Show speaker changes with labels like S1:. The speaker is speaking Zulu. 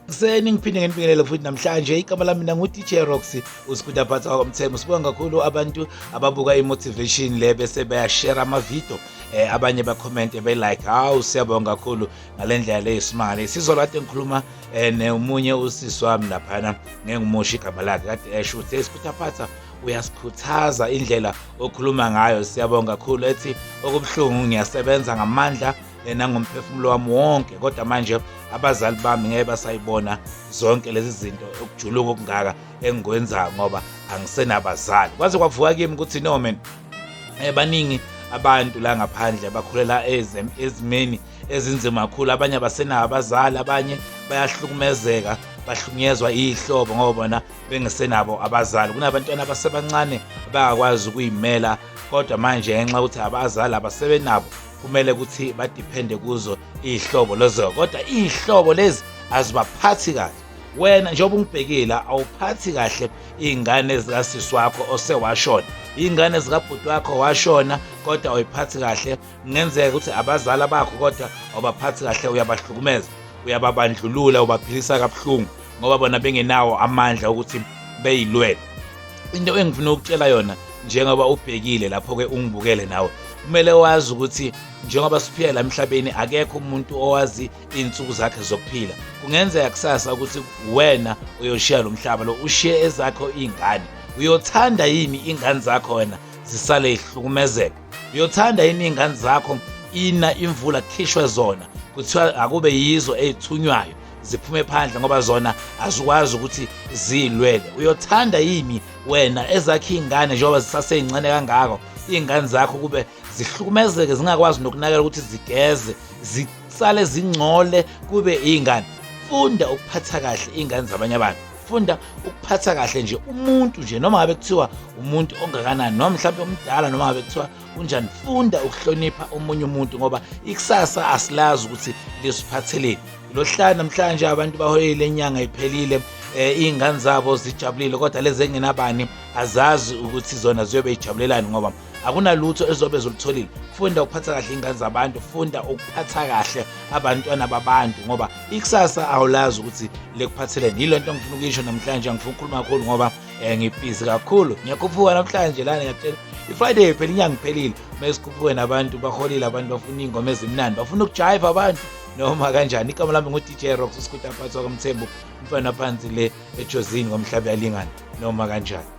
S1: Kuseni ngiphinde nginibingelele futhi namhlanje. Igama lami mina ngu-DJ Roxy, uSkuta Phatha wakwamthembu. Sibonga kakhulu abantu ababuka i-motivation le bese bayashare amavidiyo, abanye bacommente, be-like. Hawu, siyabonga kakhulu ngale ndlela le isimangale. Sizolo kade ngikhuluma nomunye usisi wami laphana, ngeke ngimusho igama lakhe, kade esho ukuthi, "Hey Skuta Phatha, uyasikhuthaza indlela okhuluma ngayo, siyabonga kakhulu." Ethi okubuhlungu, ngiyasebenza ngamandla nangomphefumulo wami wonke, kodwa manje abazali bami ngeke basayibona zonke lezi zinto, ukujuluka okungaka engikwenzayo, ngoba angisenabazali. Kwaze kwavuka kimi ukuthi no man, baningi abantu la ngaphandle bakhulela ezimeni ezinzima kakhulu. Abanye abasenawo abazali, abanye bayahlukumezeka, bahlukunyezwa iy'hlobo ngoba bona bengesenabo abazali. Kunabantwana abasebancane abangakwazi ukuyimela, kodwa manje ngenxa yokuthi abazali abasebenabo, kumele ukuthi badepende kuzo iy'hlobo lezo, kodwa iy'hlobo lezi azibaphathi kahle. Wena njengoba ungibhekile, awuphathi kahle iy'ngane zikasisi wakho osewashona, iy'ngane zikabhuti wakho washona, kodwa awuyiphathi kahle. Kungenzeka ukuthi abazali bakho, kodwa awubaphathi kahle, uyabahlukumeza, uyababandlulula, ubaphilisa kabuhlungu ngoba bona bengenawo amandla ukuthi beyilwele. Into engifuna ukutshela yona, njengoba ubhekile lapho-ke ungibukele nawe, kumele wazi ukuthi njengoba siphila la emhlabeni, akekho umuntu owazi iy'nsuku zakhe zokuphila. Kungenzeka kusasa ukuthi wena uyoshiya lo mhlaba lo, ushiye ezakho iy'ngane. Uyothanda yini iy'ngane zakho wena zisale yihlukumezeka? Uyothanda yini iy'ngane zakho ina imvula kukhishwe zona, kuthiwa akube yizo ey'thunywayo ziphume phandle ngoba zona azikwazi ukuthi ziyilwele? Uyothanda yini wena ezakho iy'ngane, njengoba zisasey'ncane kangako iy'ngane zakho, kube zihlukumezeke, zingakwazi nokunakela ukuthi zigeze, zisale zingcole, kube iy'ngane? Funda ukuphatha kahle iy'ngane zabanye abantu. Funda ukuphatha kahle nje umuntu nje, noma ngabe kuthiwa umuntu ongakanani, noma mhlawumbe umdala, noma ngabe kuthiwa unjani. Funda ukuhlonipha omunye umuntu ngoba ikusasa asilazi ukuthi lisiphatheleni. Lohlala namhlanje abantu bahoyile, inyanga iphelile, iy'ngane zabo zijabulile, kodwa lezi engenabani azazi ukuthi zona ziyobe ijabulelani ngoba akunalutho ezobe zolutholile. Funda ukuphatha kahle iy'ngane zabantu, funda ukuphatha kahle abantwana babantu, ngoba ikusasa awulazi ukuthi lekuphatheleni. Yile nto ngifuna ukuyisho namhlanje. Angifuna ukukhuluma kakhulu ngoba ngibhizi kakhulu, ngiyakhuphuka namhlanje lana, ngiyakutshela. I-Friday phela, inyanga iphelile, mase sikhuphuke nabantu baholile, abantu bafuna iy'ngoma ezimnandi, bafuna ukujayiva abantu noma kanjani. Igama lami ngu-DJ Rocks, uSkuta Phatha wakwamthembu, umfana phansi le ejozini ngomhlaba yalingana noma kanjani.